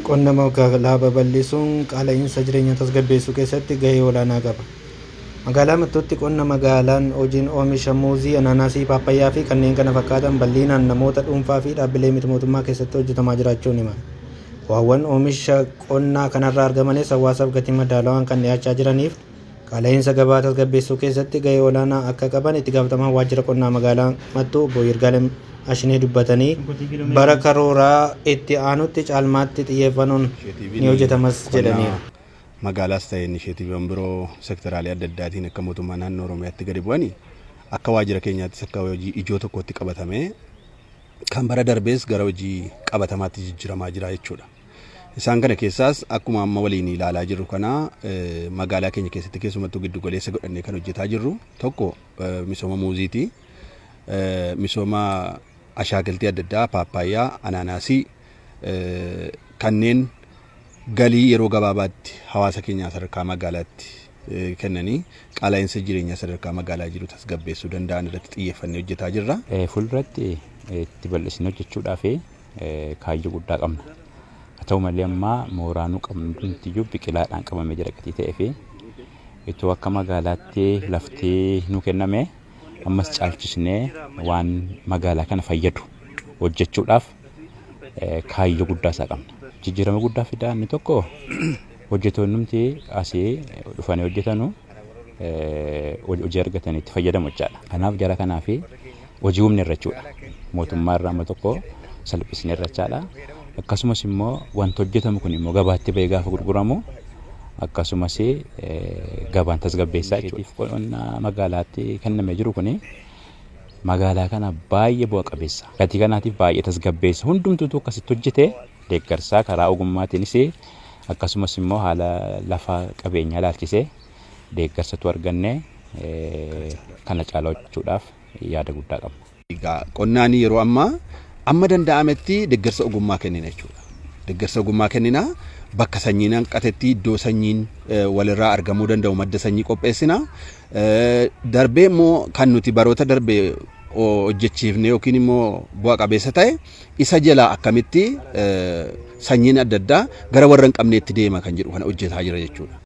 Qonna magaalaa babal'isuun qaala'insa jireenyaa tasgabbeessuu keessatti gahee olaanaa qaba. Magaalaa Mattuutti qonna magaalaan hojiin oomisha muuzii, anaanaasii, paappaayyaa fi kanneen kana fakkaatan bal'inaan namoota dhuunfaa fi dhaabbilee miti mootummaa keessatti hojjetamaa jiraachuun himama. Bu'aawwan oomisha qonnaa kanarraa argamanis hawaasaaf gatii madaalawaan kan dhiyaachaa jiraniif qaala'insa gabaa tasgabbeessuu keessatti gahee olaanaa akka qaban itti gaafatamaan waajjira qonnaa magaalaa Mattuu obbo Yirgaalem Ashinee dubbatanii, bara karooraa itti aanutti caalmaatti xiyyeeffannoon ni hojjetamas jedhaniiru. Magaalaas ta'e inisheetiiviiwwan biroo sektaraalee adda addaatiin akka mootummaa naannoo Oromiyaatti gadi bu'anii akka waajjira keenyaattis akka hojii ijoo tokkotti qabatamee kan bara darbees gara hojii qabatamaatti jijjiiramaa jira jechuudha. Isaan kana keessaas akkuma amma waliin ilaalaa jirru kana magaalaa keenya keessatti keessumattuu giddu galeessa godhannee kan hojjetaa jirru tokko misooma muuziiti. Misooma ashaakiltii adda addaa paappaayyaa, anaanaasii kanneen galii yeroo gabaabaatti hawaasa keenyaa sadarkaa magaalaatti kennanii qaala'insa jireenyaa sadarkaa magaalaa jiru tasgabbeessuu danda'an irratti xiyyeeffannee hojjetaa jirra. Fuulduratti itti bal'isnee hojjechuudhaaf kaayyoo guddaa qabna. Haa ta'u malee amma mooraanuu qabnu hundumtiyyuu biqilaadhaan qabamee jira gatii ta'ee fi itoo akka magaalaatti lafti nu kenname ammas caalchisnee waan magaalaa kana fayyadu hojjechuudhaaf kaayyoo guddaa isaa qabna. Jijjiirama guddaa fidaa inni tokko hojjetoonnumti asii dhufanii hojjetanu hojii argatanii itti fayyadamu jechaadha. Kanaaf jara kanaaf hojii humna irra jechuudha. Mootummaa irraa amma tokko salphisne irra jechaadha. Akkasumas immoo wanti hojjetamu kun immoo gabaatti bahee gaafa gurguramu akkasumas gabaan tasgabbeessaa jechuudha. Qonna magaalaatti kennamee jiru kuni magaalaa kana baay'ee bu'a qabeessa. Gatii kanaatiif baay'ee tasgabbeessa. Hundumtuutu akkasitti hojjete deeggarsaa karaa ogummaatiinis akkasumas immoo haala lafa qabeenyaa ilaalchisee deeggarsatu arganne kana caalaa hojjechuudhaaf yaada guddaa qabna. Egaa qonnaan yeroo ammaa amma danda'ametti deeggarsa ogummaa kennina jechuudha. Deeggarsa ogummaa kennina bakka sanyiin hanqatetti iddoo sanyiin walirraa argamuu danda'u madda sanyii qopheessina. Darbee immoo kan nuti baroota darbee hojjechiifne yookiin immoo bu'a qabeessa ta'e isa jalaa akkamitti sanyiin adda addaa gara warra hin qabneetti deema kan jedhu kana hojjetaa jira jechuudha.